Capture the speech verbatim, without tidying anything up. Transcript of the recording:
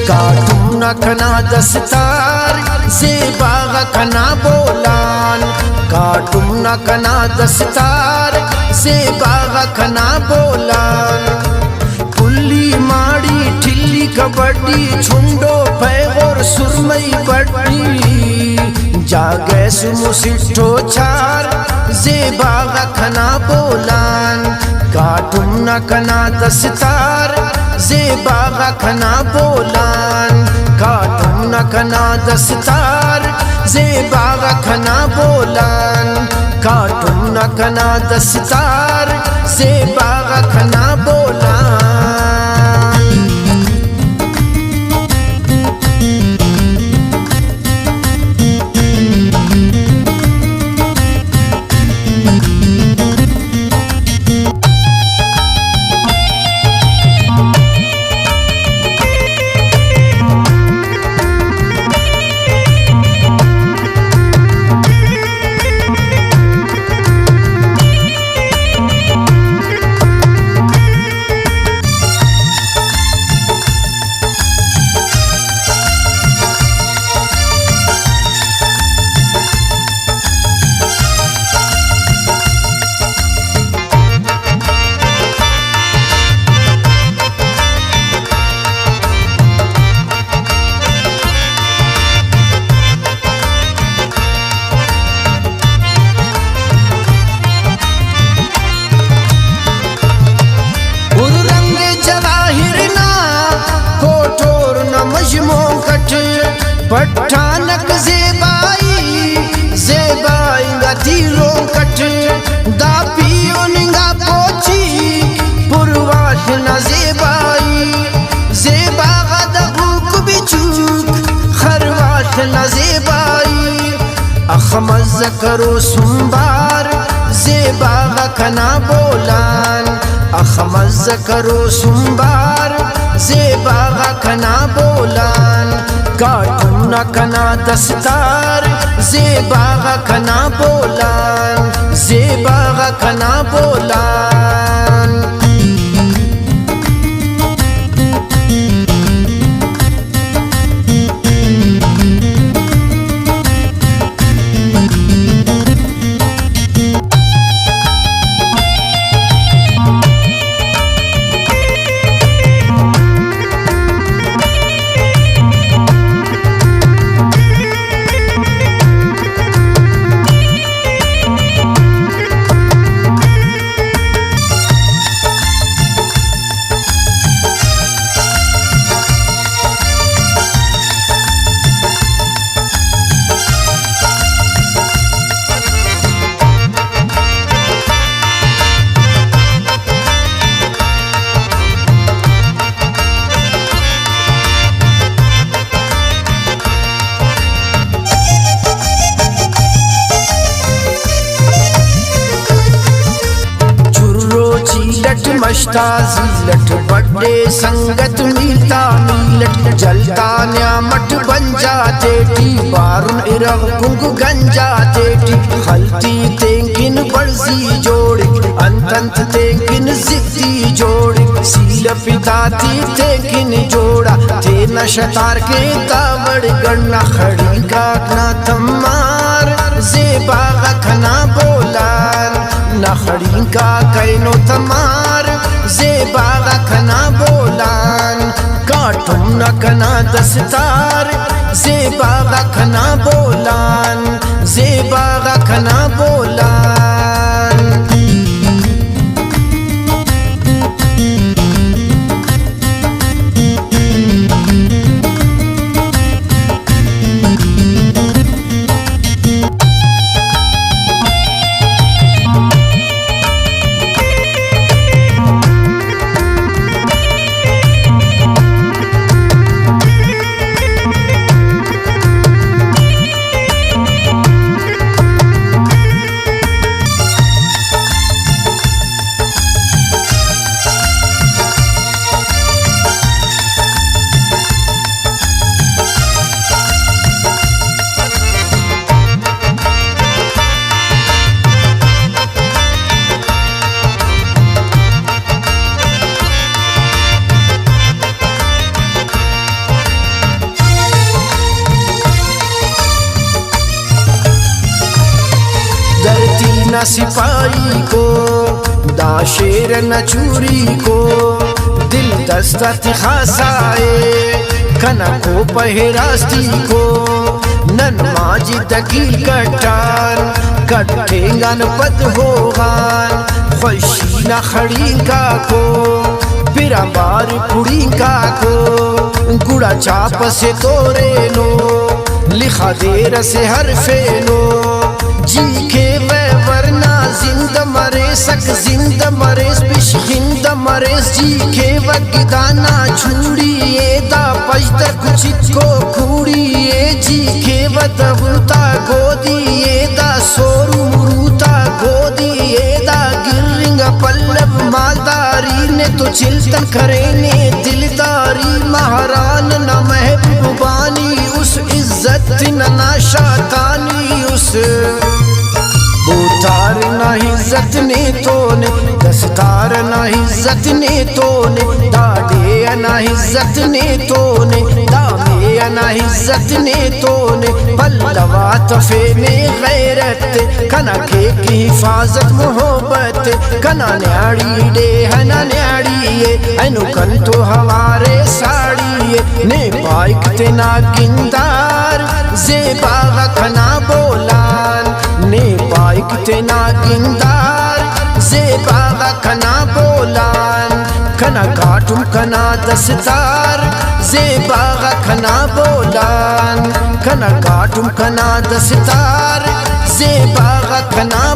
کاٹم نا کنا دستار، زیبا غا کنا بولان۔ کاٹم نا کنا دستار، زیبا غا کنا بولان۔ پلی ماڑی، ٹھلی کبڈی، چھنڈو پیغور سرمئی بڈی۔ جاگہ سمو سٹو چار، زیبا غا کنا بولان۔ کاٹم نا کنا دستار، زیبا غا کنا بولان۔ کاٹم نا کنا دستار، زیبا غا کنا بولان۔ کاٹم نا کنا دستار، زیبا غا کنا بولان۔ پر رنگ جواہر نا کوٹور نا مژمونک اٹ، پٹھانک زیبائی، زیبائی نا تیرونک اٹ۔ دا پیہن انگا پوچی، پرواش نا زیبائی، زیبا غا دغوک بچوک، خرواش نا زیبائی۔ اخمز کرو سنبار، زیبا غا کنا بولان۔ اخمز کرو سنبار، زیبا غا کنا بولان۔ کاٹم نا کنا دستار، زیبا غا کنا بولان۔ زیبا غا کنا بولان۔ چرو چیل اٹ مش تا زیل اٹ، بڈے سنگت میل تا میل اٹ، جلتا نیام اٹ بنجا تیٹی، بارن ارغ کنگ گنجا تیٹی، خلتی تینکن بڑزی جوڑک، انت انت تینکن زدی جوڑک، سیل پتاتی تینکن جوڑا، تینا شتار کے دا وڑ گڑنا، خڑینکاک نا تمار، زیبا غا کنا بولان۔ نا خڑینکاک اینو تمار، زیبا غا کنا بولان۔ کاٹم نا کنا دستار، زیبا غا کنا بولان۔ زیبا غا کنا بولان۔ سپاہی کو، دا شیر نا چوری کو، دل دست آتے خاصا ءِ، کنا کوپہ راستی کو۔ نن ماجد عقیل کٹان، کٹینگان پد ہوغان، خوشی نا خڑینکا کو، پھر بار کڑینکا کو، گڑا چاپ سے تورینو، لخا دیر سے ہرفینو۔ جی کھیوہ ورنا زند مریسک، زند مریس بشخند مریس۔ جی کھیوہ گدانا چوڑی ءِ، دا پژدر کچکو کوڑی ءِ۔ جی کھیوہ دغوتا گودی ءِ، دا سورو مروتا گودی ءِ۔ دا گرنگ پلو مالداری نے تو چلتن کرینے دلداری۔ مہران نا محبوبانی اس، عزت ننا شاتانی اس۔ بوتار نا عزت نے تونے، دستار نا عزت نے تونے، داڑے نا عزت نے تونے، دامے نا عزت نے تونے۔ پلوا تفینے غیرت، کنا کیک حفاظت محبت، کنا نیاڑی ڈیہہ نا نیاڑی ءِ، اینو کن تو ہوارے ساڑی ءِ۔ نے پائک تینا گندار، زیبا غا کنا بولان۔ نے پائک تینا گندار، زیبا غا کنا بولان۔ کنا کاٹم کنا دستار، زیبا غا کنا بولان۔ کنا کاٹم کنا دستار، زیبا غا کنا